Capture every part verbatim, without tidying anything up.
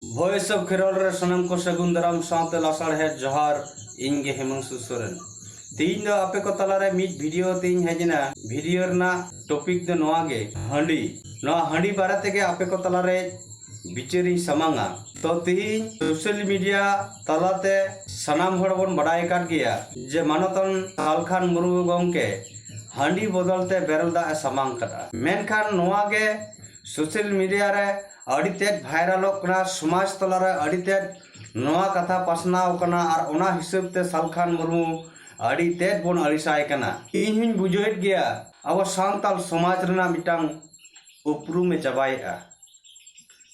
Voice of Kherwal ᱨᱮ ᱥᱟᱱᱟᱢ ᱠᱚ ᱥᱟᱹᱜᱩᱱ ᱫᱟᱨᱟᱢ ᱥᱟᱶᱛᱮ ᱞᱟᱥᱟᱲᱦᱮᱫ ᱡᱚᱦᱟᱨ᱾ ᱤᱧ ᱜᱮ ᱦᱮᱢᱟᱝᱥᱩ ᱥᱚᱨᱮᱱ᱾ ᱛᱮᱦᱮᱧ ᱫᱚ ᱟᱯᱮ ᱠᱚ ᱛᱟᱞᱟᱨᱮ ᱢᱤᱫ ᱵᱷᱤᱰᱤᱭᱳ ᱛᱮᱧ ᱦᱮᱡ ᱮᱱᱟ᱾ ᱵᱷᱤᱰᱤᱭᱳ ᱨᱮᱱᱟᱜ ᱴᱚᱯᱤᱠ ᱫᱚ ᱱᱚᱣᱟ ᱜᱮ, ᱦᱟᱺᱰᱤ᱾ ᱱᱚᱣᱟ ᱦᱟᱺᱰᱤ ᱵᱟᱨᱮ ᱛᱮᱜᱮ ᱟᱯᱮ ᱠᱚ ᱛᱟᱞᱟᱨᱮ ᱵᱤᱪᱟᱹᱨᱤᱧ ᱥᱟᱢᱟᱝᱟ᱾ ᱛᱚ, ᱛᱮᱦᱮᱧ ᱥᱳᱥᱟᱞ ᱢᱤᱰᱤᱭᱟ ᱛᱟᱞᱟᱛᱮ ᱥᱟᱱᱟᱢ ᱦᱚᱲ ᱵᱚᱱ ᱵᱟᱰᱟᱭ ᱟᱠᱟᱫ ᱜᱮᱭᱟ ᱡᱮ ᱢᱟᱱᱚᱛᱟᱱ ᱥᱟᱞᱠᱷᱟᱱ ᱢᱩᱨᱢᱩ ᱜᱚᱢᱠᱮ ᱦᱟᱺᱰᱤ ᱵᱚᱫᱚᱞ ᱛᱮ ᱵᱮᱨᱮᱞ ᱫᱟᱜ ᱮ ᱥᱟᱢᱟᱝ ᱠᱟᱫᱟ᱾ ᱢᱮᱱᱠᱷᱟᱱ ᱱᱚᱣᱟ ᱜᱮ ᱥᱳᱥᱟᱞ ᱢᱤᱰᱤᱭᱟ ᱨᱮ ᱟᱹᱰᱤ ᱛᱮᱫ ᱵᱷᱟᱭᱨᱟᱞᱚᱜ ᱠᱟᱱᱟ, ᱥᱚᱢᱟᱡᱽ ᱛᱟᱞᱟᱨᱮ ᱟᱹᱰᱤ ᱛᱮᱫ ᱱᱚᱣᱟ ᱠᱟᱛᱷᱟ ᱯᱟᱥᱱᱟᱣ ᱠᱟᱱᱟ, ᱟᱨ ᱚᱱᱟ ᱦᱤᱥᱟᱹᱵ ᱛᱮ ᱥᱟᱞᱠᱷᱟᱱ ᱢᱩᱨᱢᱩ ᱟᱹᱰᱤ ᱛᱮᱫ ᱵᱚᱱ ᱟᱹᱲᱤᱥᱟᱭ ᱠᱟᱱᱟ᱾ ᱤᱧ ᱦᱚᱧ ᱵᱩᱡᱷᱟᱹᱣᱮᱫ ᱜᱮᱭᱟ, ᱟᱵᱚ ᱥᱟᱱᱛᱟᱲ ᱥᱚᱢᱟᱡᱽ ᱨᱮᱱᱟᱜ ᱢᱤᱫᱴᱟᱝ ᱩᱯᱨᱩᱢᱮ ᱪᱟᱵᱟᱭᱮᱫᱼᱟ,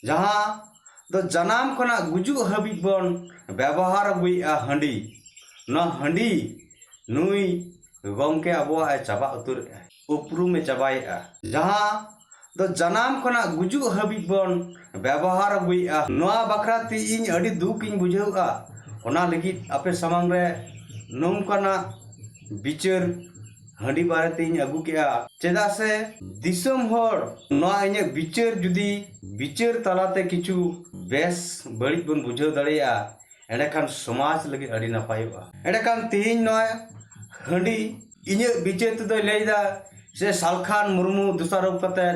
ᱡᱟᱦᱟᱸ ᱫᱚ ᱡᱟᱱᱟᱢ ᱠᱷᱚᱱᱟᱜ ᱜᱩᱡᱩᱜ ᱦᱟᱹᱵᱤᱡ ᱵᱚᱱ ᱵᱮᱵᱚᱦᱟᱨ ᱟᱹᱜᱩᱭᱮᱫᱼᱟ ᱦᱟᱺᱰᱤ᱾ ᱱᱚᱣᱟ ᱦᱟᱺᱰᱤ ᱱᱩᱭ ᱜᱚᱢᱠᱮ ᱟᱵᱚᱣᱟᱜ ᱮ ᱪᱟᱵᱟ ᱩᱛᱟᱹᱨᱮᱫᱼᱟ, ᱩᱯᱨᱩᱢᱮ ᱪᱟᱵᱟᱭᱮᱫᱼᱟ, ᱡᱟᱦᱟᱸ ᱫᱚ ᱡᱟᱱᱟᱢ ᱠᱷᱚᱱᱟᱜ ᱜᱩᱡᱩᱜ ᱦᱟᱹᱵᱤᱡ ᱵᱚᱱ ᱵᱮᱵᱚᱦᱟᱨ ᱟᱹᱜᱩᱭᱮᱫᱼᱟ᱾ ᱱᱚᱣᱟ ᱵᱟᱠᱷᱨᱟ ᱛᱮ ᱤᱧ ᱟᱹᱰᱤ ᱫᱩᱠ ᱤᱧ ᱵᱩᱡᱷᱟᱹᱣᱮᱫᱼᱟ᱾ ᱚᱱᱟ ᱞᱟᱹᱜᱤᱫ ᱟᱯᱮ ᱥᱟᱢᱟᱝ ᱨᱮ ᱱᱚᱝᱠᱟᱱᱟᱜ ᱵᱤᱪᱟᱹᱨ ᱦᱟᱺᱰᱤ ᱵᱟᱨᱮᱛᱮᱧ ᱟᱹᱜᱩ ᱠᱮᱜᱼᱟ, ᱪᱮᱫᱟᱜ ᱥᱮ ᱫᱤᱥᱚᱢ ᱦᱚᱲ ᱱᱚᱣᱟ ᱤᱧᱟᱹᱜ ᱵᱤᱪᱟᱹᱨ ᱡᱩᱫᱤ ᱵᱤᱪᱟᱹᱨ ᱛᱟᱞᱟᱛᱮ ᱠᱤᱪᱷᱩ ᱵᱮᱥ ᱵᱟᱹᱲᱤᱡ ᱵᱚᱱ ᱵᱩᱡᱷᱟᱹᱣ ᱫᱟᱲᱮᱭᱟᱜᱼᱟ, ᱮᱸᱰᱮᱠᱷᱟᱱ ᱥᱚᱢᱟᱡᱽ ᱞᱟᱹᱜᱤᱫ ᱟᱹᱰᱤ ᱱᱟᱯᱟᱭᱚᱜᱼᱟ᱾ ᱮᱸᱰᱮᱠᱷᱟᱱ ᱛᱮᱦᱮᱧ ᱱᱚᱣᱟ ᱦᱟᱺᱰᱤ ᱤᱧᱟᱹᱜ ᱵᱤᱪᱟᱹᱨ ᱛᱮᱫᱚᱭ ᱞᱟᱹᱭᱫᱟ ᱥᱮ ᱥᱟᱞᱠᱷᱟᱱ ᱢᱩᱨᱢᱩ ᱫᱳᱥᱟᱨᱳᱯ ᱠᱟᱛᱮ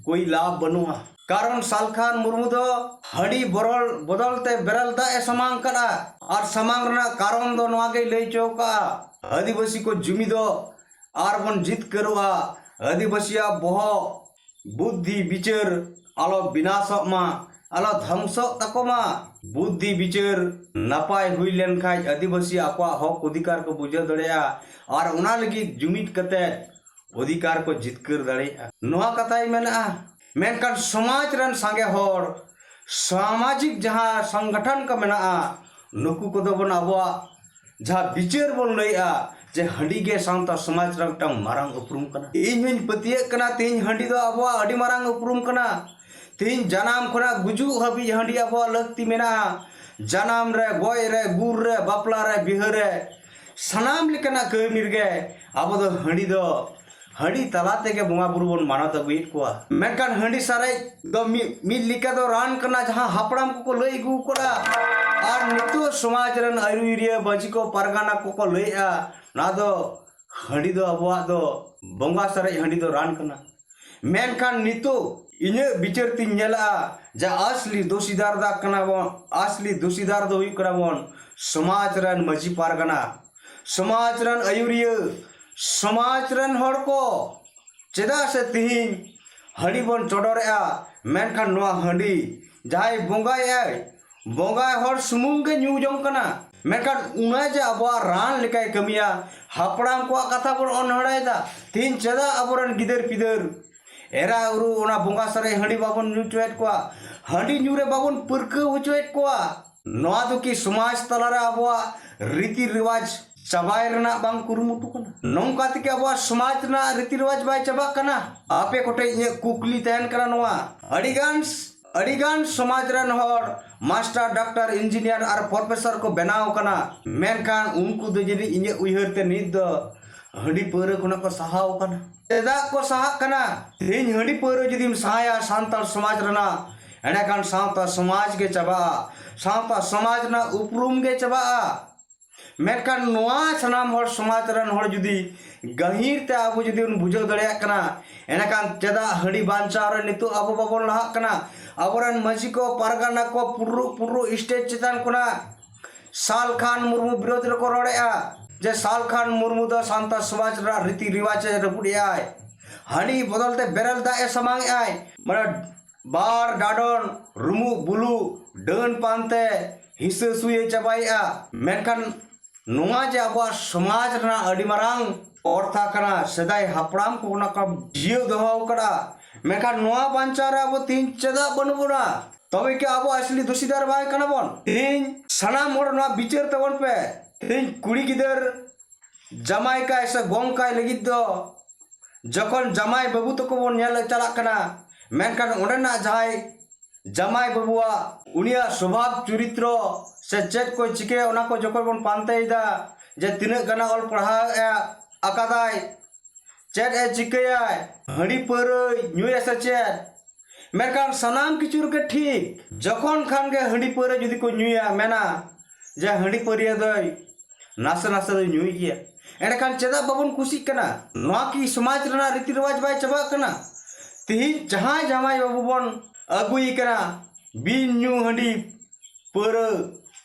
ᱠᱳᱭ ᱞᱟᱵᱷ ᱵᱟᱹᱱᱩᱜᱼᱟ, ᱠᱟᱨᱚᱱ ᱥᱟᱞᱠᱷᱟᱱ ᱢᱩᱨᱢᱩ ᱫᱚ ᱦᱟᱺᱰᱤ ᱵᱚᱨᱚᱞ ᱵᱚᱫᱚᱞ ᱛᱮ ᱵᱮᱨᱮᱞ ᱫᱟᱜ ᱮ ᱥᱟᱢᱟᱝ ᱠᱟᱫᱼᱟ, ᱟᱨ ᱥᱟᱢᱟᱝ ᱨᱮᱱᱟᱜ ᱠᱟᱨᱚᱱ ᱫᱚ ᱱᱚᱣᱟ ᱜᱮᱭ ᱞᱟᱹᱭ ᱦᱚᱪᱚ ᱠᱟᱜᱼᱟ, ᱟᱹᱫᱤᱵᱟᱹᱥᱤ ᱠᱚ ᱡᱩᱢᱤᱫᱚᱜ ᱟᱨ ᱵᱚᱱ ᱡᱤᱛᱠᱟᱹᱨᱚᱜᱼᱟ, ᱟᱹᱫᱤᱵᱟᱹᱥᱤᱭᱟᱜ ᱵᱚᱦᱚᱜ ᱵᱩᱫᱽᱫᱷᱤ ᱵᱤᱪᱟᱹᱨ ᱟᱞᱚ ᱵᱤᱱᱟᱥᱚᱜ ᱢᱟ, ᱟᱞᱚ ᱫᱷᱚᱝᱥᱚᱜ ᱛᱟᱠᱚ ᱢᱟ᱾ ᱵᱩᱫᱽᱫᱷᱤ ᱵᱤᱪᱟᱹᱨ ᱱᱟᱯᱟᱭ ᱦᱩᱭ ᱞᱮᱱᱠᱷᱟᱱ ᱟᱹᱫᱤᱵᱟᱹᱥᱤ ᱟᱠᱚᱣᱟᱜ ᱦᱚᱠ ᱚᱫᱷᱤᱠᱟᱨ ᱠᱚ ᱵᱩᱡᱷᱟᱹᱣ ᱫᱟᱲᱮᱭᱟᱜᱼᱟ, ᱟᱨ ᱚᱱᱟ ᱞᱟᱹᱜᱤᱫ ᱡᱩᱢᱤᱫ ᱠᱟᱛᱮ ᱚᱫᱷᱤᱠᱟᱨ ᱠᱚ ᱡᱤᱛᱠᱟᱹᱨ ᱫᱟᱲᱮᱭᱟᱜᱼᱟ, ᱱᱚᱣᱟ ᱠᱟᱛᱷᱟᱭ ᱢᱮᱱᱟᱜᱼᱟ᱾ ᱢᱮᱱᱠᱷᱟᱱ ᱥᱚᱢᱟᱡᱽ ᱨᱮᱱ ᱥᱟᱸᱜᱮ ᱦᱚᱲ, ᱥᱟᱢᱟᱡᱤᱠ ᱡᱟᱦᱟᱸ ᱥᱚᱝᱜᱚᱴᱷᱚᱱ ᱠᱚ ᱢᱮᱱᱟᱜᱼᱟ, ᱱᱩᱠᱩ ᱠᱚᱫᱚ ᱵᱚᱱ ᱟᱵᱚᱣᱟᱜ ᱡᱟᱦᱟᱸ ᱵᱤᱪᱟᱹᱨ ᱵᱚᱱ ᱞᱟᱹᱭᱮᱜᱼᱟ ᱡᱮ ᱦᱟᱺᱰᱤ ᱜᱮ ᱥᱟᱶᱛᱟ ᱥᱚᱢᱟᱡᱽ ᱨᱮ ᱢᱤᱫᱴᱟᱝ ᱢᱟᱨᱟᱝ ᱩᱯᱨᱩᱢ ᱠᱟᱱᱟ᱾ ᱤᱧ ᱦᱚᱧ ᱯᱟᱹᱛᱭᱟᱹᱜ ᱠᱟᱱᱟ, ᱛᱮᱦᱮᱧ ᱦᱟᱺᱰᱤ ᱫᱚ ᱟᱵᱚᱣᱟᱜ ᱟᱹᱰᱤ ᱢᱟᱨᱟᱝ ᱩᱯᱨᱩᱢ ᱠᱟᱱᱟ᱾ ᱛᱮᱦᱮᱧ ᱡᱟᱱᱟᱢ ᱠᱷᱚᱱᱟᱜ ᱜᱩᱡᱩᱜ ᱦᱟᱹᱵᱤᱡ ᱦᱟᱺᱰᱤ ᱟᱵᱚᱣᱟᱜ ᱞᱟᱹᱠᱛᱤ ᱢᱮᱱᱟᱜᱼᱟ᱾ ᱡᱟᱱᱟᱢ ᱨᱮ, ᱜᱚᱡ ᱨᱮ, ᱜᱩᱨ ᱨᱮ, ᱵᱟᱯᱞᱟ ᱨᱮ, ᱵᱤᱦᱟᱹ ᱨᱮ, ᱥᱟᱱᱟᱢ ᱞᱮᱠᱟᱱᱟᱜ ᱠᱟᱹᱢᱤ ᱨᱮᱜᱮ ᱟᱵᱚ ᱫᱚ ᱦᱟᱺᱰᱤ ᱫᱚ ᱦᱟᱺᱰᱤ ᱛᱟᱞᱟ ᱛᱮᱜᱮ ᱵᱚᱸᱜᱟ ᱵᱩᱨᱩ ᱵᱚᱱ ᱢᱟᱱᱚᱛ ᱟᱹᱜᱩᱭᱮᱫ ᱠᱚᱣᱟ᱾ ᱢᱮᱱᱠᱷᱟᱱ ᱦᱟᱺᱰᱤ ᱥᱟᱨᱮᱡ ᱫᱚ ᱢᱤᱫ, ᱢᱤᱫ ᱞᱮᱠᱟ ᱫᱚ ᱨᱟᱱ ᱠᱟᱱᱟ, ᱡᱟᱦᱟᱸ ᱦᱟᱯᱲᱟᱢ ᱠᱚᱠᱚ ᱞᱟᱹᱭ ᱟᱹᱜᱩ ᱟᱠᱟᱫᱟ᱾ ᱟᱨ ᱱᱤᱛᱚᱜ ᱥᱚᱢᱟᱡᱽ ᱨᱮᱱ ᱟᱹᱭᱩᱨᱤᱭᱟᱹ ᱢᱟᱹᱡᱷᱤ ᱠᱚ ᱯᱟᱨᱜᱟᱱᱟ ᱠᱚᱠᱚ ᱞᱟᱹᱭᱮᱫᱼᱟ, ᱱᱚᱣᱟ ᱫᱚ ᱦᱟᱺᱰᱤ ᱫᱚ ᱟᱵᱚᱣᱟᱜ ᱫᱚ ᱵᱚᱸᱜᱟ ᱥᱟᱨᱮᱡ ᱦᱟᱺᱰᱤ ᱫᱚ ᱨᱟᱱ ᱠᱟᱱᱟ᱾ ᱢᱮᱱᱠᱷᱟᱱ ᱱᱤᱛᱚᱜ ᱤᱧᱟᱹᱜ ᱵᱤᱪᱟᱹᱨ ᱛᱤᱧ ᱧᱮᱞᱟ ᱡᱮ ᱟᱥᱞᱤ ᱫᱳᱥᱤᱫᱟᱨ ᱫᱚ ᱠᱟᱱᱟ ᱵᱚᱱ, ᱟᱥᱞᱤ ᱫᱳᱥᱤᱫᱟᱨ ᱫᱚ ᱦᱩᱭᱩᱜ ᱠᱟᱱᱟ ᱵᱚᱱ ᱥᱚᱢᱟᱡᱽ ᱨᱮᱱ ᱢᱟᱹᱡᱷᱤ ᱯᱟᱨᱜᱟᱱᱟ, ᱥᱚᱢᱟᱡᱽ ᱨᱮᱱ ᱟᱹᱭᱩᱨᱤᱭᱟᱹ, ᱥᱚᱢᱟᱡᱽ ᱨᱮᱱ ᱦᱚᱲ ᱠᱚ᱾ ᱪᱮᱫᱟᱜ ᱥᱮ ᱛᱤᱦᱤᱧ ᱦᱟᱺᱰᱤ ᱵᱚᱱ ᱪᱚᱰᱚᱨᱮᱜᱼᱟ, ᱢᱮᱱᱠᱷᱟᱱ ᱱᱚᱣᱟ ᱦᱟᱺᱰᱤ ᱡᱟᱦᱟᱸᱭ ᱵᱚᱸᱜᱟᱭᱮᱜᱼᱟᱭ, ᱵᱚᱸᱜᱟᱭ ᱦᱚᱲ ᱥᱩᱢᱩᱝ ᱜᱮ ᱧᱩ ᱡᱚᱝ ᱠᱟᱱᱟ᱾ ᱢᱮᱱᱠᱷᱟᱱ ᱚᱱᱟ ᱡᱮ ᱟᱵᱚᱣᱟᱜ ᱨᱟᱱ ᱞᱮᱠᱟᱭ ᱠᱟᱹᱢᱤᱭᱟ, ᱦᱟᱯᱲᱟᱢ ᱠᱚᱣᱟᱜ ᱠᱟᱛᱷᱟ ᱵᱚᱱ ᱚᱱᱦᱮᱲᱟᱭᱮᱫᱟ᱾ ᱛᱤᱦᱤᱧ ᱪᱮᱫᱟᱜ ᱟᱵᱚᱨᱮᱱ ᱜᱤᱫᱟᱹᱨ ᱯᱤᱫᱟᱹᱨ, ᱮᱨᱟ ᱩᱨᱩ ᱚᱱᱟ ᱵᱚᱸᱜᱟ ᱥᱟᱨᱮᱡ ᱦᱟᱺᱰᱤ ᱵᱟᱵᱚᱱ ᱧᱩ ᱦᱚᱪᱚᱭᱮᱫ ᱠᱚᱣᱟ, ᱦᱟᱺᱰᱤ ᱧᱩ ᱨᱮ ᱵᱟᱵᱚᱱ ᱯᱟᱹᱨᱠᱟᱹᱣ ᱦᱚᱪᱚᱭᱮᱫ ᱠᱚᱣᱟ? ᱱᱚᱣᱟ ᱫᱚ ᱠᱤ ᱥᱚᱢᱟᱡᱽ ᱛᱟᱞᱟᱨᱮ ᱟᱵᱚᱣᱟᱜ ᱨᱤᱛᱤ ᱨᱮᱣᱟᱡᱽ ᱪᱟᱵᱟᱭ ᱨᱮᱱᱟᱜ ᱵᱟᱝ ᱠᱩᱨᱩᱢᱩᱴᱩ ᱠᱟᱱᱟ? ᱱᱚᱝᱠᱟ ᱛᱮᱜᱮ ᱟᱵᱚᱣᱟᱜ ᱥᱚᱢᱟᱡᱽ ᱨᱮᱱᱟᱜ ᱨᱤᱛᱤ ᱨᱮᱣᱟᱡᱽ ᱵᱟᱭ ᱪᱟᱵᱟᱜ ᱠᱟᱱᱟ? ᱟᱯᱮ ᱠᱚᱴᱷᱮᱱ ᱤᱧᱟᱹᱜ ᱠᱩᱠᱞᱤ ᱛᱟᱦᱮᱱ ᱠᱟᱱᱟ ᱱᱚᱣᱟ᱾ ᱟᱹᱰᱤᱜᱟᱱ, ᱟᱹᱰᱤᱜᱟᱱ ᱥᱚᱢᱟᱡᱽ ᱨᱮᱱ ᱦᱚᱲ ᱢᱟᱥᱴᱟᱨ, ᱰᱟᱠᱛᱟᱨ, ᱤᱧᱡᱤᱱᱤᱭᱟᱨ ᱟᱨ ᱯᱨᱚᱯᱷᱮᱥᱚᱨ ᱠᱚ ᱵᱮᱱᱟᱣ ᱠᱟᱱᱟ, ᱢᱮᱱᱠᱷᱟᱱ ᱩᱱᱠᱩ ᱫᱚ ᱡᱟᱹᱱᱤᱡ ᱤᱧᱟᱹᱜ ᱩᱭᱦᱟᱹᱨ ᱛᱮ ᱱᱤᱛ ᱫᱚ ᱦᱟᱺᱰᱤ ᱯᱟᱹᱣᱨᱟᱹ ᱠᱷᱚᱱᱟᱜ ᱠᱚ ᱥᱟᱦᱟᱣ ᱠᱟᱱᱟ᱾ ᱪᱮᱫᱟᱜ ᱠᱚ ᱥᱟᱦᱟᱜ ᱠᱟᱱᱟ? ᱛᱮᱦᱮᱧ ᱦᱟᱺᱰᱤ ᱯᱟᱹᱣᱨᱟᱹ ᱡᱩᱫᱤᱢ ᱥᱟᱦᱟᱭᱟ ᱥᱟᱱᱛᱟᱲ ᱥᱚᱢᱟᱡᱽ ᱨᱮᱱᱟᱜ, ᱮᱸᱰᱮᱠᱷᱟᱱ ᱥᱟᱶᱛᱟ ᱥᱚᱢᱟᱡᱽ ᱜᱮ ᱪᱟᱵᱟᱜᱼᱟ, ᱥᱟᱶᱛᱟ ᱥᱚᱢᱟᱡᱽ ᱨᱮᱱᱟᱜ ᱩᱯᱨᱩᱢ ᱜᱮ ᱪᱟᱵᱟᱜᱼᱟ᱾ ᱢᱮᱱᱠᱷᱟᱱ ᱱᱚᱣᱟ ᱥᱟᱱᱟᱢ ᱦᱚᱲ ᱥᱚᱢᱟᱡᱽ ᱨᱮᱱ ᱦᱚᱲ ᱡᱩᱫᱤ ᱜᱟᱹᱦᱤᱨ ᱛᱮ ᱟᱵᱚ ᱡᱩᱫᱤ ᱵᱚᱱ ᱵᱩᱡᱷᱟᱹᱣ ᱫᱟᱲᱮᱭᱟᱜ ᱠᱟᱱᱟ, ᱮᱸᱰᱮᱠᱷᱟᱱ ᱪᱮᱫᱟᱜ ᱦᱟᱺᱰᱤ ᱵᱟᱧᱪᱟᱣ ᱨᱮ ᱱᱤᱛᱚᱜ ᱟᱵᱚ ᱵᱟᱵᱚᱱ ᱞᱟᱦᱟᱜ ᱠᱟᱱᱟ? ᱟᱵᱚᱨᱮᱱ ᱢᱟᱹᱡᱷᱤ ᱠᱚ, ᱯᱟᱨᱜᱟᱱᱟ ᱠᱚ ᱯᱩᱨᱨᱩ ᱯᱩᱨᱨᱩ ᱥᱴᱮᱡᱽ ᱪᱮᱛᱟᱱ ᱠᱷᱚᱱᱟᱜ ᱥᱟᱞᱠᱷᱟᱱ ᱢᱩᱨᱢᱩ ᱵᱤᱨᱳᱫᱷ ᱨᱮᱠᱚ ᱨᱚᱲᱮᱫᱼᱟ ᱡᱮ ᱥᱟᱞᱠᱷᱟᱱ ᱢᱩᱨᱢᱩ ᱫᱚ ᱥᱟᱱᱛᱟᱲ ᱥᱚᱢᱟᱡᱽ ᱨᱮᱱᱟᱜ ᱨᱤᱛᱤ ᱨᱮᱣᱟᱡᱽ ᱮ ᱨᱟᱹᱯᱩᱫ ᱮᱫᱟᱭ, ᱦᱟᱺᱰᱤ ᱵᱚᱫᱚᱞ ᱛᱮ ᱵᱮᱨᱮᱞ ᱫᱟᱜ ᱮ ᱥᱟᱢᱟᱝ ᱮᱫᱟᱭ, ᱢᱟᱱᱮ ᱵᱟᱨ ᱰᱟᱰᱚᱱ, ᱨᱩᱢᱩᱜ ᱵᱩᱞᱩᱜ, ᱰᱟᱹᱱ ᱯᱟᱱᱛᱮ, ᱦᱤᱥᱟᱹ ᱥᱩᱭᱮ ᱪᱟᱵᱟᱭᱮᱫᱼᱟ᱾ ᱢᱮᱱᱠᱷᱟᱱ ᱱᱚᱣᱟ ᱡᱮ ᱟᱵᱚᱣᱟᱜ ᱥᱚᱢᱟᱡᱽ ᱨᱮᱱᱟᱜ ᱟᱹᱰᱤ ᱢᱟᱨᱟᱝ ᱚᱨᱛᱷᱟ ᱠᱟᱱᱟ, ᱥᱮᱫᱟᱭ ᱦᱟᱯᱲᱟᱢ ᱠᱚ ᱚᱱᱟ ᱠᱚ ᱡᱤᱭᱟᱹᱣ ᱫᱚᱦᱚ ᱟᱠᱟᱫᱼᱟ, ᱢᱮᱱᱠᱷᱟᱱ ᱱᱚᱣᱟ ᱵᱟᱧᱪᱟᱣ ᱨᱮ ᱟᱵᱚ ᱛᱮᱦᱮᱧ ᱪᱮᱫᱟᱜ ᱵᱟᱹᱱᱩᱜ ᱵᱚᱱᱟ? ᱛᱚᱵᱮ ᱠᱤ ᱟᱵᱚ ᱟᱥᱞᱤ ᱫᱳᱥᱤᱫᱟᱨ ᱵᱟᱭ ᱠᱟᱱᱟ ᱵᱚᱱ? ᱛᱮᱦᱮᱧ ᱥᱟᱱᱟᱢ ᱦᱚᱲ ᱱᱚᱣᱟ ᱵᱤᱪᱟᱹᱨ ᱛᱟᱵᱚᱱ ᱯᱮ᱾ ᱛᱮᱦᱮᱧ ᱠᱩᱲᱤ ᱜᱤᱫᱟᱹᱨ ᱡᱟᱢᱟᱭ ᱠᱟᱭ ᱥᱮ ᱜᱚᱝ ᱠᱟᱭ ᱞᱟᱹᱜᱤᱫ ᱫᱚ ᱡᱚᱠᱷᱚᱱ ᱡᱟᱢᱟᱭ ᱵᱟᱹᱵᱩ ᱛᱟᱠᱚ ᱵᱚᱱ ᱧᱮᱞ ᱪᱟᱞᱟᱜ ᱠᱟᱱᱟ, ᱢᱮᱱᱠᱷᱟᱱ ᱚᱸᱰᱮᱱᱟᱜ ᱡᱟᱦᱟᱸᱭ ᱡᱟᱢᱟᱭ ᱵᱟᱹᱵᱩᱣᱟᱜ ᱩᱱᱤᱭᱟᱜ ᱥᱚᱵᱷᱟᱵ ᱪᱚᱨᱤᱛᱨᱚ ᱥᱮ ᱪᱮᱫ ᱠᱚᱭ ᱪᱤᱠᱟᱹᱭᱟ, ᱚᱱᱟ ᱠᱚ ᱡᱚᱠᱷᱚᱱ ᱵᱚᱱ ᱯᱟᱱᱛᱮᱭᱮᱫᱟ ᱡᱮ ᱛᱤᱱᱟᱹᱜ ᱜᱟᱱᱮ ᱚᱞ ᱯᱟᱲᱦᱟᱣ ᱮ ᱟᱠᱟᱫᱟᱭ, ᱪᱮᱫ ᱮ ᱪᱤᱠᱟᱹᱭᱟᱭ, ᱦᱟᱺᱰᱤ ᱯᱟᱹᱣᱨᱟᱹᱭ ᱧᱩᱭᱟ ᱥᱮ ᱪᱮᱫ? ᱢᱮᱱᱠᱷᱟᱱ ᱥᱟᱱᱟᱢ ᱠᱤᱪᱷᱩ ᱨᱮᱜᱮ ᱴᱷᱤᱠ᱾ ᱡᱚᱠᱷᱚᱱ ᱠᱷᱟᱱ ᱜᱮ ᱦᱟᱺᱰᱤ ᱯᱟᱹᱣᱨᱟᱹ ᱡᱩᱫᱤ ᱠᱚ ᱧᱩᱭᱟ, ᱢᱮᱱᱟ ᱡᱮ ᱦᱟᱺᱰᱤ ᱯᱟᱹᱣᱨᱟᱹ ᱫᱚᱭ ᱱᱟᱥᱮ ᱱᱟᱥᱮ ᱫᱚᱭ ᱧᱩᱭ ᱜᱮᱭᱟ᱾ ᱮᱸᱰᱮᱠᱷᱟᱱ ᱪᱮᱫᱟᱜ ᱵᱟᱵᱚᱱ ᱠᱩᱥᱤᱜ ᱠᱟᱱᱟ? ᱱᱚᱣᱟ ᱠᱤ ᱥᱚᱢᱟᱡᱽ ᱨᱮᱱᱟᱜ ᱨᱤᱛᱤ ᱨᱮᱣᱟᱡᱽ ᱵᱟᱭ ᱪᱟᱵᱟᱜ ᱠᱟᱱᱟ? ᱛᱤᱦᱤᱧ ᱡᱟᱦᱟᱸᱭ ᱡᱟᱶᱟᱭ ᱵᱟᱹᱵᱩ ᱵᱚᱱ ᱟᱹᱜᱩᱭᱮ ᱠᱟᱱᱟ, ᱵᱤᱱ ᱧᱩ ᱦᱟᱺᱰᱤ ᱯᱟᱹᱣᱨᱟᱹ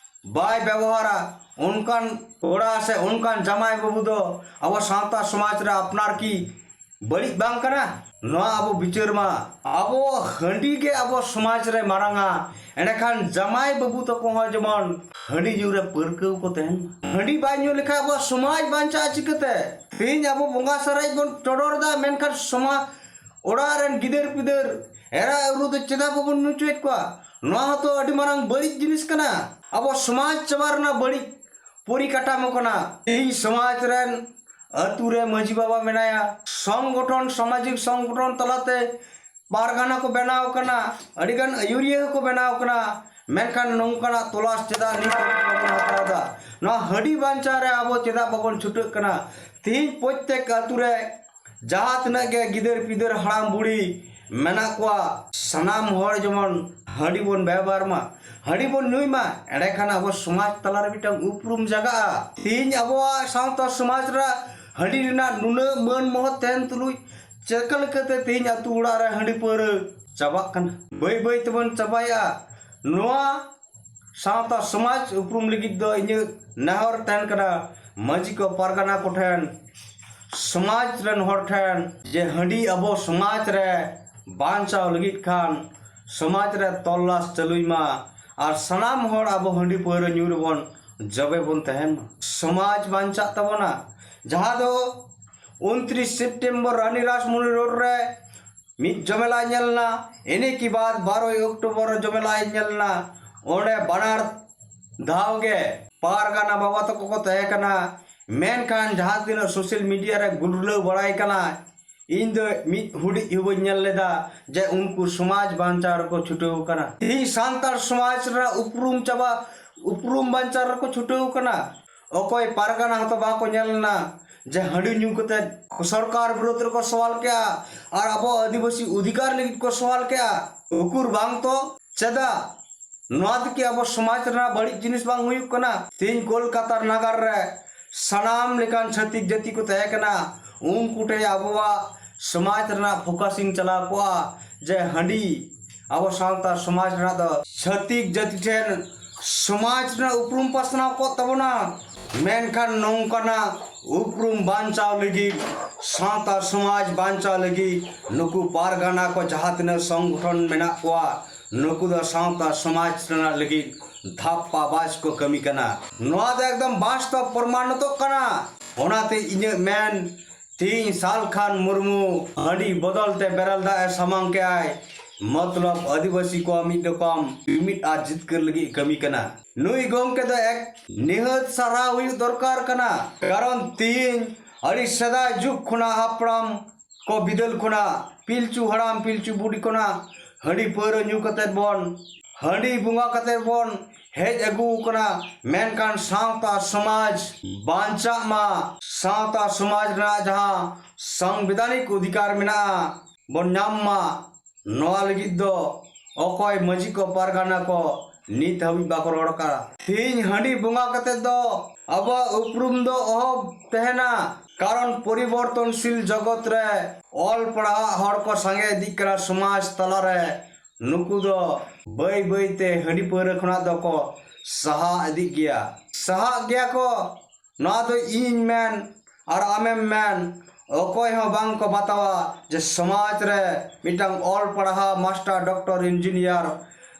ᱵᱟᱭ ᱵᱮᱵᱚᱦᱟᱨᱟ, ᱚᱱᱠᱟᱱ ᱠᱚᱲᱟ ᱥᱮ ᱚᱱᱠᱟᱱ ᱡᱟᱶᱟᱭ ᱵᱟᱹᱵᱩ ᱫᱚ ᱟᱵᱚ ᱥᱟᱶᱛᱟ ᱥᱚᱢᱟᱡᱽ ᱨᱮ ᱟᱯᱱᱟᱨ ᱠᱤ ᱵᱟᱹᱲᱤᱡ ᱵᱟᱝ ᱠᱟᱱᱟ? ᱱᱚᱣᱟ ᱟᱵᱚ ᱵᱤᱪᱟᱹᱨ ᱢᱟ᱾ ᱟᱵᱚ ᱦᱟᱺᱰᱤ ᱜᱮ ᱟᱵᱚ ᱥᱚᱢᱟᱡᱽ ᱨᱮ ᱢᱟᱨᱟᱝᱟ, ᱮᱸᱰᱮᱠᱷᱟᱱ ᱡᱟᱶᱟᱭ ᱵᱟᱹᱵᱩ ᱛᱟᱠᱚ ᱦᱚᱸ ᱡᱮᱢᱚᱱ ᱦᱟᱺᱰᱤ ᱧᱩ ᱨᱮ ᱯᱟᱹᱨᱠᱟᱹᱣ ᱠᱚ ᱛᱟᱦᱮᱱ ᱢᱟ᱾ ᱦᱟᱺᱰᱤ ᱵᱟᱭ ᱧᱩ ᱞᱮᱠᱷᱟᱱ ᱟᱵᱚᱣᱟᱜ ᱥᱚᱢᱟᱡᱽ ᱵᱟᱧᱪᱟᱜᱼᱟ ᱪᱤᱠᱟᱹᱛᱮ? ᱛᱮᱦᱮᱧ ᱟᱵᱚ ᱵᱚᱸᱜᱟ ᱥᱟᱨᱮᱡ ᱵᱚᱱ ᱪᱚᱰᱚᱨ ᱮᱫᱟ, ᱢᱮᱱᱠᱷᱟᱱ ᱥᱚᱢᱟᱡᱽ ᱚᱲᱟᱜ ᱨᱮᱱ ᱜᱤᱫᱟᱹᱨ ᱯᱤᱫᱟᱹᱨ ᱮᱨᱟ ᱩᱨᱩ ᱫᱚ ᱪᱮᱫᱟᱜ ᱵᱟᱵᱚᱱ ᱧᱩ ᱦᱚᱪᱚᱭᱮᱫ ᱠᱚᱣᱟ? ᱱᱚᱣᱟ ᱦᱚᱸᱛᱚ ᱟᱹᱰᱤ ᱢᱟᱨᱟᱝ ᱵᱟᱹᱲᱤᱡ ᱡᱤᱱᱤᱥ ᱠᱟᱱᱟ᱾ ᱟᱵᱚ ᱥᱚᱢᱟᱡᱽ ᱪᱟᱵᱟ ᱨᱮᱱᱟᱜ ᱵᱟᱹᱲᱤᱡ ᱯᱚᱨᱤᱠᱟᱴᱷᱟᱢᱳ ᱠᱟᱱᱟ᱾ ᱛᱮᱦᱮᱧ ᱥᱚᱢᱟᱡᱽ ᱨᱮᱱ ᱟᱹᱛᱩ ᱨᱮ ᱢᱟᱹᱡᱷᱤ ᱵᱟᱵᱟ ᱢᱮᱱᱟᱭᱟ, ᱥᱚᱝᱜᱚᱴᱷᱚᱱ, ᱥᱟᱢᱟᱡᱤᱠ ᱥᱚᱝᱜᱚᱴᱷᱚᱱ ᱛᱟᱞᱟᱛᱮ ᱯᱟᱨᱜᱟᱱᱟ ᱠᱚ ᱵᱮᱱᱟᱣ ᱠᱟᱱᱟ, ᱟᱹᱰᱤᱜᱟᱱ ᱟᱹᱭᱩᱨᱤᱭᱟᱹ ᱦᱚᱸᱠᱚ ᱵᱮᱱᱟᱣ ᱠᱟᱱᱟ, ᱢᱮᱱᱠᱷᱟᱱ ᱱᱚᱝᱠᱟᱱᱟᱜ ᱛᱚᱞᱟᱥ ᱪᱮᱫᱟᱜ ᱱᱤᱛ ᱦᱟᱹᱵᱤᱡ ᱵᱟᱵᱚᱱ ᱦᱟᱛᱟᱣ ᱮᱫᱟ? ᱱᱚᱣᱟ ᱦᱟᱺᱰᱤ ᱵᱟᱧᱪᱟᱣ ᱨᱮ ᱟᱵᱚ ᱪᱮᱫᱟᱜ ᱵᱟᱵᱚᱱ ᱪᱷᱩᱴᱟᱹᱜ ᱠᱟᱱᱟ? ᱛᱮᱦᱮᱧ ᱯᱨᱚᱛᱛᱮᱠ ᱟᱹᱛᱩ ᱨᱮ ᱡᱟᱦᱟᱸ ᱛᱤᱱᱟᱹᱜ ᱜᱮ ᱜᱤᱫᱟᱹᱨ ᱯᱤᱫᱟᱹᱨ ᱦᱟᱲᱟᱢ ᱵᱩᱲᱦᱤ ᱢᱮᱱᱟᱜ ᱠᱚᱣᱟ, ᱥᱟᱱᱟᱢ ᱦᱚᱲ ᱡᱮᱢᱚᱱ ᱦᱟᱺᱰᱤ ᱵᱚᱱ ᱵᱮᱵᱚᱦᱟᱨ ᱢᱟ, ᱦᱟᱺᱰᱤ ᱵᱚᱱ ᱧᱩᱭ ᱢᱟ, ᱮᱸᱰᱮᱠᱷᱟᱱ ᱟᱵᱚ ᱥᱚᱢᱟᱡᱽ ᱛᱟᱞᱟᱨᱮ ᱢᱤᱫᱴᱟᱝ ᱩᱯᱨᱩᱢ ᱡᱟᱜᱟᱜᱼᱟ᱾ ᱛᱮᱦᱮᱧ ᱟᱵᱚᱣᱟᱜ ᱥᱟᱶᱛᱟ ᱥᱚᱢᱟᱡᱽ ᱨᱮ ᱦᱟᱺᱰᱤ ᱨᱮᱱᱟᱜ ᱱᱩᱱᱟᱹᱜ ᱢᱟᱹᱱ ᱢᱚᱦᱚᱛ ᱛᱟᱦᱮᱱ ᱛᱩᱞᱩᱡ ᱪᱮᱫ ᱞᱮᱠᱟᱛᱮ ᱛᱮᱦᱮᱧ ᱟᱹᱛᱩ ᱚᱲᱟᱜ ᱨᱮ ᱦᱟᱺᱰᱤ ᱯᱟᱹᱣᱨᱟᱹ ᱪᱟᱵᱟᱜ ᱠᱟᱱᱟ, ᱵᱟᱹᱭ ᱵᱟᱹᱭ ᱛᱮᱵᱚᱱ ᱪᱟᱵᱟᱭᱟ᱾ ᱱᱚᱣᱟ ᱥᱟᱶᱛᱟ ᱥᱚᱢᱟᱡᱽ ᱩᱯᱨᱩᱢ ᱞᱟᱹᱜᱤᱫ ᱫᱚ ᱤᱧᱟᱹᱜ ᱱᱮᱦᱚᱨ ᱛᱟᱦᱮᱱ ᱠᱟᱱᱟ ᱢᱟᱹᱡᱷᱤ ᱠᱚ, ᱯᱟᱨᱜᱟᱱᱟ ᱠᱚᱴᱷᱮᱱ, ᱥᱚᱢᱟᱡᱽ ᱨᱮᱱ ᱦᱚᱲ ᱴᱷᱮᱱ, ᱡᱮ ᱦᱟᱺᱰᱤ ᱟᱵᱚ ᱥᱚᱢᱟᱡᱽ ᱨᱮ ᱵᱟᱧᱪᱟᱣ ᱞᱟᱹᱜᱤᱫ ᱠᱷᱟᱱ ᱥᱚᱢᱟᱡᱽ ᱨᱮ ᱛᱚᱞᱞᱟᱥ ᱪᱟᱹᱞᱩᱭ ᱢᱟ ᱟᱨ ᱥᱟᱱᱟᱢ ᱦᱚᱲ ᱟᱵᱚ ᱦᱟᱺᱰᱤ ᱯᱟᱹᱣᱨᱟᱹ ᱧᱩ ᱨᱮᱵᱚᱱ ᱡᱚᱵᱮ ᱵᱚᱱ ᱛᱟᱦᱮᱱ ᱢᱟ᱾ ᱥᱚᱢᱟᱡᱽ ᱵᱟᱧᱪᱟᱜ ᱛᱟᱵᱚᱱᱟ, ᱡᱟᱦᱟᱸ ᱫᱚ ᱩᱱᱛᱨᱤᱥ ᱥᱮᱯᱴᱮᱢᱵᱚᱨ ᱨᱟᱱᱤ ᱨᱟᱥᱢᱚᱱᱤ ᱨᱳᱰ ᱨᱮ ᱢᱤᱫ ᱡᱚᱢᱮᱞᱟᱭ ᱧᱮᱞ ᱮᱱᱟ, ᱤᱱᱟᱹ ᱠᱤ ᱵᱟᱫ ᱵᱟᱨᱚᱭ ᱚᱠᱴᱳᱵᱚᱨ ᱡᱚᱢᱮᱞᱟᱭ ᱧᱮᱞ ᱮᱱᱟ᱾ ᱚᱸᱰᱮ ᱵᱟᱱᱟᱨ ᱫᱷᱟᱣ ᱜᱮ ᱯᱟᱨᱜᱟᱱᱟ ᱵᱟᱵᱟ ᱛᱟᱠᱚ ᱠᱚ ᱛᱟᱦᱮᱸ ᱠᱟᱱᱟ, ᱢᱮᱱᱠᱷᱟᱱ ᱡᱟᱦᱟᱸ ᱛᱤᱱᱟᱹᱜ ᱥᱳᱥᱟᱞ ᱢᱤᱰᱤᱭᱟ ᱨᱮ ᱜᱩᱨᱞᱟᱹᱣ ᱵᱟᱲᱟᱭ ᱠᱟᱱᱟ, ᱤᱧ ᱫᱚ ᱢᱤᱫ ᱦᱩᱰᱤᱡ ᱦᱚᱸ ᱵᱟᱹᱧ ᱧᱮᱞ ᱞᱮᱫᱟ ᱡᱮ ᱩᱱᱠᱩ ᱥᱚᱢᱟᱡᱽ ᱵᱟᱧᱪᱟᱣ ᱨᱮᱠᱚ ᱪᱷᱩᱴᱟᱹᱣ ᱠᱟᱱᱟ᱾ ᱛᱮᱦᱤᱧ ᱥᱟᱱᱛᱟᱲ ᱥᱚᱢᱟᱡᱽ ᱨᱮᱱᱟᱜ ᱩᱯᱨᱩᱢ ᱪᱟᱵᱟ, ᱩᱯᱨᱩᱢ ᱵᱟᱧᱪᱟᱣ ᱨᱮᱠᱚ ᱪᱷᱩᱴᱟᱹᱣ ᱠᱟᱱᱟ᱾ ᱚᱠᱚᱭ ᱯᱟᱨᱜᱟᱱᱟ ᱦᱚᱸᱛᱚ ᱵᱟᱠᱚ ᱧᱮᱞ ᱞᱮᱱᱟ, ᱡᱮ ᱦᱟᱺᱰᱤ ᱧᱩ ᱠᱟᱛᱮ ᱥᱚᱨᱠᱟᱨ ᱵᱤᱨᱳᱫᱷ ᱨᱮᱠᱚ ᱥᱚᱣᱟᱞ ᱠᱮᱜᱼᱟ ᱟᱨ ᱟᱵᱚ ᱟᱹᱫᱤᱵᱟᱹᱥᱤ ᱚᱫᱷᱤᱠᱟᱨ ᱞᱟᱹᱜᱤᱫ ᱠᱚ ᱥᱚᱣᱟᱞ ᱠᱮᱜᱼᱟ᱾ ᱩᱠᱩᱨ ᱵᱟᱝ ᱛᱚ? ᱪᱮᱫᱟᱜ? ᱱᱚᱣᱟ ᱛᱮᱠᱤ ᱟᱵᱚ ᱥᱚᱢᱟᱡᱽ ᱨᱮᱱᱟᱜ ᱵᱟᱹᱲᱤᱡ ᱡᱤᱱᱤᱥ ᱵᱟᱝ ᱦᱩᱭᱩᱜ ᱠᱟᱱᱟ? ᱛᱮᱦᱮᱧ ᱠᱳᱞᱠᱟᱛᱟ ᱱᱟᱜᱟᱨ ᱨᱮ ᱥᱟᱱᱟᱢ ᱞᱮᱠᱟᱱ ᱪᱷᱟᱹᱛᱤᱠ ᱡᱟᱹᱛᱤ ᱠᱚ ᱛᱟᱦᱮᱸ ᱠᱟᱱᱟ, ᱩᱱᱠᱩ ᱴᱷᱮᱱ ᱟᱵᱚᱣᱟᱜ ᱥᱚᱢᱟᱡᱽ ᱨᱮᱱᱟᱜ ᱯᱷᱳᱠᱟᱥᱤᱝ ᱪᱟᱞᱟᱣ ᱠᱚᱜᱼᱟ ᱡᱮ ᱦᱟᱺᱰᱤ ᱟᱵᱚ ᱥᱟᱶᱛᱟ ᱥᱚᱢᱟᱡᱽ ᱨᱮᱱᱟᱜ ᱫᱚ ᱪᱷᱟᱹᱛᱤᱠ ᱡᱟᱹᱛᱤ ᱴᱷᱮᱱ ᱥᱚᱢᱟᱡᱽ ᱨᱮᱱᱟᱜ ᱩᱯᱨᱩᱢ ᱯᱟᱥᱱᱟᱣ ᱠᱚᱜ ᱛᱟᱵᱚᱱᱟ᱾ ᱢᱮᱱᱠᱷᱟᱱ ᱱᱚᱝᱠᱟᱱᱟᱜ ᱩᱯᱨᱩᱢ ᱵᱟᱧᱪᱟᱣ ᱞᱟᱹᱜᱤᱫ, ᱥᱟᱶᱛᱟ ᱥᱚᱢᱟᱡᱽ ᱵᱟᱧᱪᱟᱣ ᱞᱟᱹᱜᱤᱫ ᱱᱩᱠᱩ ᱯᱟᱨᱜᱟᱱᱟ ᱠᱚ ᱡᱟᱦᱟᱸ ᱛᱤᱱᱟᱹᱜ ᱥᱚᱝᱜᱚᱴᱷᱚᱱ ᱢᱮᱱᱟᱜ ᱠᱚᱣᱟ, ᱱᱩᱠᱩ ᱫᱚ ᱥᱟᱶᱛᱟ ᱥᱚᱢᱟᱡᱽ ᱨᱮᱱᱟᱜ ᱞᱟᱹᱜᱤᱫ ᱫᱷᱟᱯᱯᱟ ᱵᱟᱡᱽ ᱠᱚ ᱠᱟᱹᱢᱤ ᱠᱟᱱᱟ᱾ ᱱᱚᱣᱟ ᱫᱚ ᱮᱠᱫᱚᱢ ᱵᱟᱥᱛᱚᱵ ᱯᱨᱚᱢᱟᱱᱚᱛᱚᱜ ᱠᱟᱱᱟ᱾ ᱚᱱᱟᱛᱮ ᱤᱧᱟᱹᱜ ᱢᱮᱱ, ᱛᱮᱦᱮᱧ ᱥᱟᱞ ᱠᱷᱟᱱ ᱢᱩᱨᱢᱩ ᱦᱟᱺᱰᱤ ᱵᱚᱫᱚᱞ ᱛᱮ ᱵᱮᱨᱮᱞ ᱫᱟᱜ ᱮ ᱥᱟᱢᱟᱝ ᱠᱮᱜᱼᱟᱭ, ᱢᱚᱛᱞᱚᱵ ᱟᱹᱫᱤᱵᱟᱹᱥᱤ ᱠᱚᱣᱟᱜ ᱢᱤᱫ ᱨᱚᱠᱚᱢ ᱡᱩᱢᱤᱫ ᱟᱨ ᱡᱤᱛᱠᱟᱹᱨ ᱞᱟᱹᱜᱤᱫ ᱠᱟᱹᱢᱤ ᱠᱟᱱᱟ᱾ ᱱᱩᱭ ᱜᱚᱢᱠᱮ ᱫᱚ ᱮᱠ ᱱᱤᱦᱟᱹᱛ ᱥᱟᱨᱦᱟᱣ ᱦᱩᱭᱩᱜ ᱫᱚᱨᱠᱟᱨ ᱠᱟᱱᱟ, ᱠᱟᱨᱚᱱ ᱛᱮᱦᱮᱧ ᱟᱹᱰᱤ ᱥᱮᱫᱟᱭ ᱡᱩᱜᱽ ᱠᱷᱚᱱᱟᱜ ᱦᱟᱯᱲᱟᱢ ᱠᱚ ᱵᱤᱫᱟᱹᱞ ᱠᱷᱚᱱᱟᱜ, ᱯᱤᱞᱪᱩ ᱦᱟᱲᱟᱢ ᱯᱤᱞᱪᱩ ᱵᱩᱰᱷᱤ ᱠᱷᱚᱱᱟᱜ ᱦᱟᱺᱰᱤ ᱯᱟᱹᱣᱨᱟᱹ ᱧᱩ ᱠᱟᱛᱮᱫ ᱵᱚᱱ, ᱦᱟᱺᱰᱤ ᱵᱚᱸᱜᱟ ᱠᱟᱛᱮᱫ ᱵᱚᱱ ᱦᱮᱡ ᱟᱹᱜᱩ ᱟᱠᱟᱱᱟ᱾ ᱢᱮᱱᱠᱷᱟᱱ ᱥᱟᱶᱛᱟ ᱥᱚᱢᱟᱡᱽ ᱵᱟᱧᱪᱟᱜ ᱢᱟ, ᱥᱟᱶᱛᱟ ᱥᱚᱢᱟᱡᱽ ᱨᱮᱱᱟᱜ ᱡᱟᱦᱟᱸ ᱥᱟᱝᱵᱤᱫᱷᱟᱱᱤᱠ ᱚᱫᱷᱤᱠᱟᱨ ᱢᱮᱱᱟᱜᱼᱟ ᱵᱚᱱ ᱧᱟᱢ ᱢᱟ, ᱱᱚᱣᱟ ᱞᱟᱹᱜᱤᱫ ᱫᱚ ᱚᱠᱚᱭ ᱢᱟᱹᱡᱷᱤ ᱠᱚ ᱯᱟᱨᱜᱟᱱᱟ ᱠᱚ ᱱᱤᱛ ᱦᱟᱹᱵᱤᱡ ᱵᱟᱠᱚ ᱨᱚᱲ ᱠᱟᱱᱟ᱾ ᱛᱮᱦᱮᱧ ᱦᱟᱺᱰᱤ ᱵᱚᱸᱜᱟ ᱠᱟᱛᱮᱫ ᱫᱚ ᱟᱵᱚᱣᱟᱜ ᱩᱯᱨᱩᱢ ᱫᱚ ᱚᱦᱚ ᱛᱟᱦᱮᱱᱟ, ᱠᱟᱨᱚᱱ ᱯᱚᱨᱤᱵᱚᱨᱛᱚᱱᱥᱤᱞ ᱡᱚᱜᱚᱛ ᱨᱮ ᱚᱞ ᱯᱟᱲᱦᱟᱜ ᱦᱚᱲ ᱠᱚ ᱥᱟᱸᱜᱮ ᱤᱫᱤᱜ ᱠᱟᱱᱟ ᱥᱚᱢᱟᱡᱽ ᱛᱟᱞᱟᱨᱮ᱾ ᱱᱩᱠᱩ ᱫᱚ ᱵᱟᱹᱭ ᱵᱟᱹᱭ ᱛᱮ ᱦᱟᱺᱰᱤ ᱯᱟᱹᱣᱨᱟᱹ ᱠᱷᱚᱱᱟᱜ ᱫᱚᱠᱚ ᱥᱟᱦᱟ ᱤᱫᱤᱜ ᱜᱮᱭᱟ, ᱥᱟᱦᱟᱜ ᱜᱮᱭᱟ ᱠᱚ᱾ ᱱᱚᱣᱟ ᱫᱚ ᱤᱧ ᱢᱮᱱ ᱟᱨ ᱟᱢᱮᱢ ᱢᱮᱱ, ᱚᱠᱚᱭ ᱦᱚᱸ ᱵᱟᱝ ᱠᱚ ᱵᱟᱛᱟᱣᱟ ᱡᱮ ᱥᱚᱢᱟᱡᱽ ᱨᱮ ᱢᱤᱫᱴᱟᱝ ᱚᱞ ᱯᱟᱲᱦᱟᱣ ᱢᱟᱥᱴᱟᱨ, ᱰᱚᱠᱴᱚᱨ, ᱤᱧᱡᱤᱱᱤᱭᱟᱨ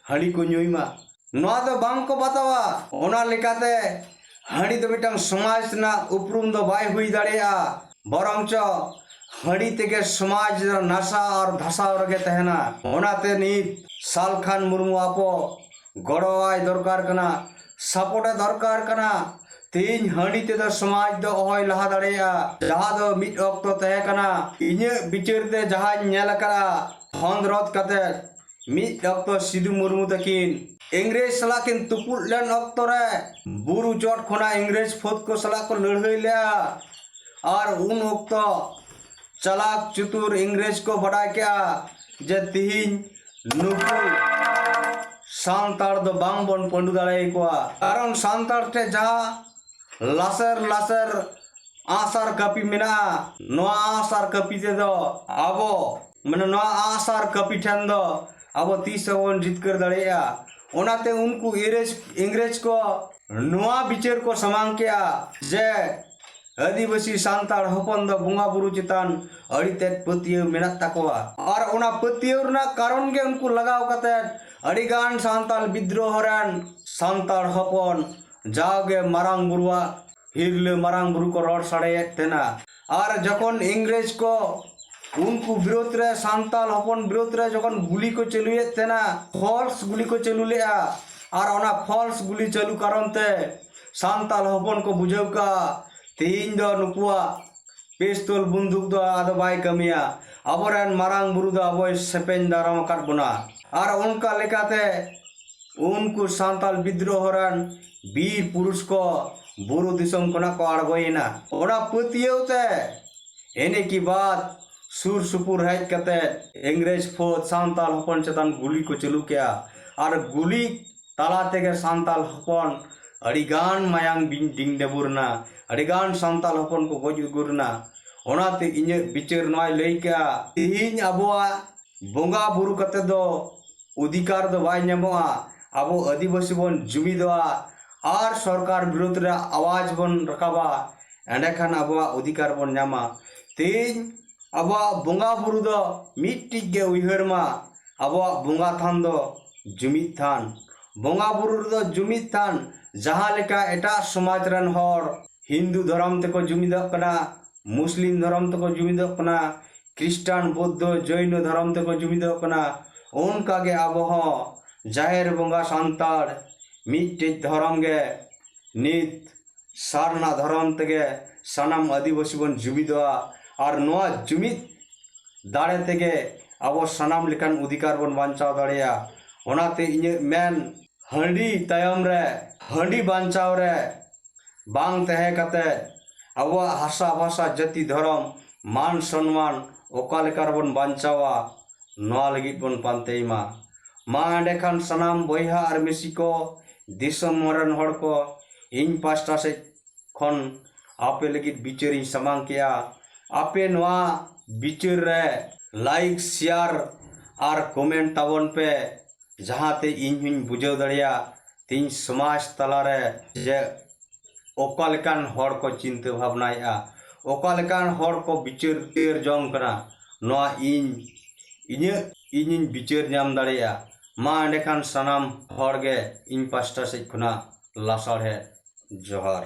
ᱦᱟᱺᱰᱤ ᱠᱚ ᱧᱩᱭ ᱢᱟ, ᱱᱚᱣᱟ ᱫᱚ ᱵᱟᱝ ᱠᱚ ᱵᱟᱛᱟᱣᱟ᱾ ᱚᱱᱟ ᱞᱮᱠᱟᱛᱮ ᱦᱟᱺᱰᱤ ᱫᱚ ᱢᱤᱫᱴᱟᱝ ᱥᱚᱢᱟᱡᱽ ᱨᱮᱱᱟᱜ ᱩᱯᱨᱩᱢ ᱫᱚ ᱵᱟᱭ ᱦᱩᱭ ᱫᱟᱲᱮᱭᱟᱜᱼᱟ, ᱵᱚᱨᱚᱝᱪᱚ ᱦᱟᱺᱰᱤ ᱛᱮᱜᱮ ᱥᱚᱢᱟᱡᱽ ᱫᱚ ᱱᱟᱥᱟ ᱟᱨ ᱫᱷᱟᱥᱟᱣ ᱨᱮᱜᱮ ᱛᱟᱦᱮᱱᱟ᱾ ᱚᱱᱟᱛᱮ ᱱᱤᱛ ᱥᱟᱞ ᱠᱷᱟᱱ ᱢᱩᱨᱢᱩ ᱟᱵᱚ ᱜᱚᱲᱚᱣᱟᱭ ᱫᱚᱨᱠᱟᱨ ᱠᱟᱱᱟ, ᱥᱟᱯᱳᱨᱴ ᱮ ᱫᱚᱨᱠᱟᱨ ᱠᱟᱱᱟ᱾ ᱛᱮᱦᱮᱧ ᱦᱟᱺᱰᱤ ᱛᱮᱫᱚ ᱥᱚᱢᱟᱡᱽ ᱫᱚ ᱚᱦᱚᱭ ᱞᱟᱦᱟ ᱫᱟᱲᱮᱭᱟᱜᱼᱟ᱾ ᱡᱟᱦᱟᱸ ᱫᱚ ᱢᱤᱫ ᱚᱠᱛᱚ ᱛᱟᱦᱮᱸ ᱠᱟᱱᱟ, ᱤᱧᱟᱹᱜ ᱵᱤᱪᱟᱹᱨ ᱛᱮ ᱡᱟᱦᱟᱸᱧ ᱧᱮᱞ ᱟᱠᱟᱫᱼᱟ, ᱠᱷᱚᱸᱫᱽᱨᱚᱸᱫᱽ ᱠᱟᱛᱮ ᱢᱤᱫ ᱚᱠᱛᱚ ᱥᱤᱫᱩ ᱢᱩᱨᱢᱩ ᱛᱟᱹᱠᱤᱱ ᱤᱝᱨᱮᱡᱽ ᱥᱟᱞᱟᱜ ᱠᱤᱱ ᱛᱩᱯᱩᱫ ᱞᱮᱱ ᱚᱠᱛᱚ ᱨᱮ ᱵᱩᱨᱩ ᱪᱚᱴ ᱠᱷᱚᱱᱟᱜ ᱤᱝᱨᱮᱡᱽ ᱯᱷᱟᱹᱫ ᱠᱚ ᱥᱟᱞᱟᱜ ᱠᱚ ᱞᱟᱹᱲᱦᱟᱹᱭ ᱞᱮᱜᱼᱟ᱾ ᱟᱨ ᱩᱱ ᱚᱠᱛᱚ ᱪᱟᱞᱟᱠ ᱪᱩᱛᱩᱨ ᱤᱝᱨᱮᱡᱽ ᱠᱚ ᱵᱟᱰᱟᱭ ᱠᱮᱜᱼᱟ ᱡᱮ ᱛᱤᱦᱤᱧ ᱱᱩᱠᱩ ᱥᱟᱱᱛᱟᱲ ᱫᱚ ᱵᱟᱝ ᱵᱚᱱ ᱯᱟᱹᱰᱩ ᱫᱟᱲᱮᱭᱟᱠᱚᱣᱟ, ᱠᱟᱨᱚᱱ ᱥᱟᱱᱛᱟᱲ ᱴᱷᱮᱱ ᱡᱟᱦᱟᱸ ᱞᱟᱥᱮᱨ ᱞᱟᱥᱮᱨ ᱟᱸᱜᱼᱥᱟᱨ ᱠᱟᱹᱯᱤ ᱢᱮᱱᱟᱜᱼᱟ, ᱱᱚᱣᱟ ᱟᱸᱜᱼᱥᱟᱨ ᱠᱟᱹᱯᱤ ᱛᱮᱫᱚ ᱟᱵᱚ, ᱢᱟᱱᱮ, ᱱᱚᱣᱟ ᱟᱸᱜᱼᱥᱟᱨ ᱠᱟᱹᱯᱤ ᱴᱷᱮᱱ ᱫᱚ ᱟᱵᱚ ᱛᱤᱥ ᱦᱚᱸ ᱵᱚᱱ ᱡᱤᱛᱠᱟᱹᱨ ᱫᱟᱲᱮᱭᱟᱜᱼᱟ᱾ ᱚᱱᱟᱛᱮ ᱩᱱᱠᱩ ᱤᱝᱨᱮᱡᱽ, ᱤᱝᱨᱮᱡᱽ ᱠᱚ ᱱᱚᱣᱟ ᱵᱤᱪᱟᱹᱨ ᱠᱚ ᱥᱟᱢᱟᱝ ᱠᱮᱜᱼᱟ ᱡᱮ ᱟᱹᱫᱤᱵᱟᱹᱥᱤ ᱥᱟᱱᱛᱟᱲ ᱦᱚᱯᱚᱱ ᱫᱚ ᱵᱚᱸᱜᱟ ᱵᱩᱨᱩ ᱪᱮᱛᱟᱱ ᱟᱹᱰᱤ ᱛᱮᱫ ᱯᱟᱹᱛᱭᱟᱹᱣ ᱢᱮᱱᱟᱜ ᱛᱟᱠᱚᱣᱟ᱾ ᱟᱨ ᱚᱱᱟ ᱯᱟᱹᱛᱭᱟᱹᱣ ᱨᱮᱱᱟᱜ ᱠᱟᱨᱚᱱ ᱜᱮ ᱩᱱᱠᱩ ᱞᱟᱜᱟᱣ ᱠᱟᱛᱮ ᱟᱹᱰᱤᱜᱟᱱ ᱥᱟᱱᱛᱟᱲ ᱵᱤᱫᱽᱨᱳᱦᱚ ᱨᱮᱱ ᱥᱟᱱᱛᱟᱲ ᱦᱚᱯᱚᱱ ᱡᱟᱣᱜᱮ ᱢᱟᱨᱟᱝ ᱵᱩᱨᱩᱣᱟᱜ ᱦᱤᱨᱞᱟᱹ ᱢᱟᱨᱟᱝ ᱵᱩᱨᱩ ᱠᱚ ᱨᱚᱲ ᱥᱟᱰᱮᱭᱮᱫ ᱛᱟᱦᱮᱱᱟ᱾ ᱟᱨ ᱡᱚᱠᱷᱚᱱ ᱤᱝᱨᱮᱡᱽ ᱠᱚ ᱩᱱᱠᱩ ᱵᱤᱨᱳᱫᱷ ᱨᱮ, ᱥᱟᱱᱛᱟᱲ ᱦᱚᱯᱚᱱ ᱵᱤᱨᱳᱫᱷ ᱨᱮ ᱡᱚᱠᱷᱚᱱ ᱜᱩᱞᱤ ᱠᱚ ᱪᱟᱹᱞᱩᱭᱮᱫ ᱛᱟᱦᱮᱱᱟ, ᱯᱷᱚᱞᱥ ᱜᱩᱞᱤ ᱠᱚ ᱪᱟᱹᱞᱩ ᱞᱮᱫᱼᱟ, ᱟᱨ ᱚᱱᱟ ᱯᱷᱚᱞᱥ ᱜᱩᱞᱤ ᱪᱟᱹᱞᱩ ᱠᱟᱨᱚᱱ ᱛᱮ ᱥᱟᱱᱛᱟᱲ ᱦᱚᱯᱚᱱ ᱠᱚ ᱵᱩᱡᱷᱟᱹᱣ ᱠᱟᱜᱼᱟ, ᱛᱮᱦᱮᱧ ᱫᱚ ᱱᱩᱠᱩᱣᱟᱜ ᱯᱤᱥᱛᱚᱞ ᱵᱚᱱᱫᱩᱠ ᱫᱚ ᱟᱫᱚ ᱵᱟᱭ ᱠᱟᱹᱢᱤᱭᱟ, ᱟᱵᱚᱨᱮᱱ ᱢᱟᱨᱟᱝ ᱵᱩᱨᱩ ᱫᱚ ᱟᱵᱚᱭ ᱥᱮᱯᱮᱧ ᱫᱟᱨᱟᱢ ᱟᱠᱟᱫ ᱵᱚᱱᱟ᱾ ᱟᱨ ᱚᱱᱠᱟ ᱞᱮᱠᱟᱛᱮ ᱩᱱᱠᱩ ᱥᱟᱱᱛᱟᱲ ᱵᱤᱫᱽᱨᱳᱦᱚ ᱨᱮᱱ ᱵᱤᱨ ᱯᱩᱨᱩᱥ ᱠᱚ ᱵᱩᱨᱩ ᱫᱤᱥᱚᱢ ᱠᱷᱚᱱᱟᱜ ᱠᱚ ᱟᱬᱜᱚᱭᱮᱱᱟ᱾ ᱚᱱᱟ ᱯᱟᱹᱛᱭᱟᱹᱣ ᱛᱮ ᱤᱱᱟᱹ ᱠᱤ ᱵᱟᱫ ᱥᱩᱨ ᱥᱩᱯᱩᱨ ᱦᱮᱡ ᱠᱟᱛᱮ ᱤᱝᱨᱮᱡᱽ ᱯᱷᱟᱹᱫ ᱥᱟᱱᱛᱟᱲ ᱦᱚᱯᱚᱱ ᱪᱮᱛᱟᱱ ᱜᱩᱞᱤ ᱠᱚ ᱪᱟᱹᱞᱩ ᱠᱮᱜᱼᱟ᱾ ᱟᱨ ᱜᱩᱞᱤ ᱛᱟᱞᱟ ᱛᱮᱜᱮ ᱥᱟᱱᱛᱟᱲ ᱦᱚᱯᱚᱱ ᱟᱹᱰᱤᱜᱟᱱ ᱢᱟᱭᱟᱝ ᱵᱤᱧ ᱰᱤᱝ ᱰᱟᱹᱵᱩᱨ ᱮᱱᱟ, ᱟᱹᱰᱤᱜᱟᱱ ᱥᱟᱱᱛᱟᱲ ᱦᱚᱯᱚᱱ ᱠᱚ ᱜᱚᱡ ᱩᱜᱩᱨ ᱮᱱᱟ᱾ ᱚᱱᱟᱛᱮ ᱤᱧᱟᱹᱜ ᱵᱤᱪᱟᱹᱨ ᱱᱚᱣᱟᱭ ᱞᱟᱹᱭ ᱠᱮᱜᱼᱟ, ᱛᱮᱦᱮᱧ ᱟᱵᱚᱣᱟᱜ ᱵᱚᱸᱜᱟ ᱵᱩᱨᱩ ᱠᱟᱛᱮ ᱫᱚ ᱚᱫᱷᱤᱠᱟᱨ ᱫᱚ ᱵᱟᱭ ᱧᱟᱢᱚᱜᱼᱟ᱾ ᱟᱵᱚ ᱟᱹᱫᱤᱵᱟᱹᱥᱤ ᱵᱚᱱ ᱡᱩᱢᱤᱫᱚᱜᱼᱟ ᱟᱨ ᱥᱚᱨᱠᱟᱨ ᱵᱤᱨᱩᱫᱷ ᱨᱮ ᱟᱣᱟᱡᱽ ᱵᱚᱱ ᱨᱟᱠᱟᱵᱟ, ᱮᱸᱰᱮᱠᱷᱟᱱ ᱟᱵᱚᱣᱟᱜ ᱚᱫᱷᱤᱠᱟᱨ ᱵᱚᱱ ᱧᱟᱢᱟ᱾ ᱛᱮᱦᱮᱧ ᱟᱵᱚᱣᱟᱜ ᱵᱚᱸᱜᱟ ᱵᱩᱨᱩ ᱫᱚ ᱢᱤᱫᱴᱤᱡ ᱜᱮ ᱩᱭᱦᱟᱹᱨ ᱢᱟ, ᱟᱵᱚᱣᱟᱜ ᱵᱚᱸᱜᱟ ᱛᱷᱟᱱ ᱫᱚ ᱡᱩᱢᱤᱫ ᱛᱷᱟᱱ᱾ ᱵᱚᱸᱜᱟ ᱵᱩᱨᱩ ᱨᱮᱫᱚ ᱡᱩᱢᱤᱫ ᱛᱷᱟᱱ, ᱡᱟᱦᱟᱸ ᱞᱮᱠᱟ ᱮᱴᱟᱜ ᱥᱚᱢᱟᱡᱽ ᱨᱮᱱ ᱦᱚᱲ ᱦᱤᱱᱫᱩ ᱫᱷᱚᱨᱚᱢ ᱛᱮᱠᱚ ᱡᱩᱢᱤᱫᱚᱜ ᱠᱟᱱᱟ, ᱢᱩᱥᱞᱤᱢ ᱫᱷᱚᱨᱚᱢ ᱛᱮᱠᱚ ᱡᱩᱢᱤᱫᱚᱜ ᱠᱟᱱᱟ, ᱠᱷᱨᱤᱥᱴᱟᱱ, ᱵᱳᱫᱽᱫᱷᱚ, ᱡᱚᱭᱱᱚ ᱫᱷᱚᱨᱚᱢ ᱛᱮᱠᱚ ᱡᱩᱢᱤᱫᱚᱜ ᱠᱟᱱᱟ, ᱚᱱᱠᱟᱜᱮ ᱟᱵᱚ ᱦᱚᱸ ᱡᱟᱦᱮᱨ ᱵᱚᱸᱜᱟ ᱥᱟᱱᱛᱟᱲ ᱢᱤᱫᱴᱮᱡ ᱫᱷᱚᱨᱚᱢ ᱜᱮ ᱱᱤᱛ ᱥᱟᱨᱱᱟ ᱫᱷᱚᱨᱚᱢ ᱛᱮᱜᱮ ᱥᱟᱱᱟᱢ ᱟᱹᱫᱤᱵᱟᱹᱥᱤ ᱵᱚᱱ ᱡᱩᱢᱤᱫᱚᱜᱼᱟ᱾ ᱟᱨ ᱱᱚᱣᱟ ᱡᱩᱢᱤᱫ ᱫᱟᱲᱮ ᱛᱮᱜᱮ ᱟᱵᱚ ᱥᱟᱱᱟᱢ ᱞᱮᱠᱟᱱ ᱚᱫᱷᱤᱠᱟᱨ ᱵᱚᱱ ᱵᱟᱧᱪᱟᱣ ᱫᱟᱲᱮᱭᱟᱜᱼᱟ᱾ ᱚᱱᱟᱛᱮ ᱤᱧᱟᱹᱜ ᱢᱮᱱ, ᱦᱟᱺᱰᱤ ᱛᱟᱭᱚᱢ ᱨᱮ, ᱦᱟᱺᱰᱤ ᱵᱟᱧᱪᱟᱣ ᱨᱮ ᱵᱟᱝ ᱛᱟᱦᱮᱸ ᱠᱟᱛᱮ ᱟᱵᱚᱣᱟᱜ ᱦᱟᱥᱟ ᱵᱷᱟᱥᱟ, ᱡᱟᱹᱛᱤ, ᱫᱷᱚᱨᱚᱢ, ᱢᱟᱱ ᱥᱚᱱᱢᱟᱱ ᱚᱠᱟ ᱞᱮᱠᱟ ᱨᱮᱵᱚᱱ ᱵᱟᱧᱪᱟᱣᱟ, ᱱᱚᱣᱟ ᱞᱟᱹᱜᱤᱫ ᱵᱚᱱ ᱯᱟᱱᱛᱮᱭ ᱢᱟ᱾ ᱢᱟ ᱮᱸᱰᱮᱠᱷᱟᱱ ᱥᱟᱱᱟᱢ ᱵᱚᱭᱦᱟ ᱟᱨ ᱢᱤᱥᱤ ᱠᱚ, ᱫᱤᱥᱚᱢ ᱨᱮᱱ ᱦᱚᱲ ᱠᱚ, ᱤᱧ ᱯᱟᱥᱴᱟ ᱥᱮᱫ ᱠᱷᱚᱱ ᱟᱯᱮ ᱞᱟᱹᱜᱤᱫ ᱵᱤᱪᱟᱹᱨᱤᱧ ᱥᱟᱢᱟᱝ ᱠᱮᱜᱼᱟ᱾ ᱟᱯᱮ ᱱᱚᱣᱟ ᱵᱤᱪᱟᱹᱨ ᱨᱮ like, share ᱟᱨ comment ᱛᱟᱵᱚᱱ ᱯᱮ, ᱡᱟᱦᱟᱸᱛᱮ ᱤᱧ ᱦᱚᱧ ᱵᱩᱡᱷᱟᱹᱣ ᱫᱟᱲᱮᱭᱟᱜ ᱛᱤᱧ ᱥᱚᱢᱟᱡᱽ ᱛᱟᱞᱟᱨᱮ ᱡᱮ ᱚᱠᱟ ᱞᱮᱠᱟᱱ ᱦᱚᱲ ᱠᱚ ᱪᱤᱱᱛᱟᱹ ᱵᱷᱟᱵᱽᱱᱟᱭᱮᱫᱼᱟ, ᱚᱠᱟ ᱞᱮᱠᱟᱱ ᱦᱚᱲ ᱠᱚ ᱵᱤᱪᱟᱹᱨ ᱛᱤᱭᱟᱹᱨ ᱡᱚᱝ ᱠᱟᱱᱟ, ᱱᱚᱣᱟ ᱤᱧ ᱤᱧᱟᱹᱜ ᱤᱧᱤᱧ ᱵᱤᱪᱟᱹᱨ ᱧᱟᱢ ᱫᱟᱲᱮᱭᱟᱜᱼᱟ᱾ ᱢᱟ ᱮᱸᱰᱮᱠᱷᱟᱱ ᱥᱟᱱᱟᱢ ᱦᱚᱲ ᱜᱮ ᱤᱧ ᱯᱟᱥᱴᱟ ᱥᱮᱫ ᱠᱷᱚᱱᱟᱜ ᱞᱟᱥᱟᱲᱦᱮᱫ ᱡᱚᱦᱟᱨ᱾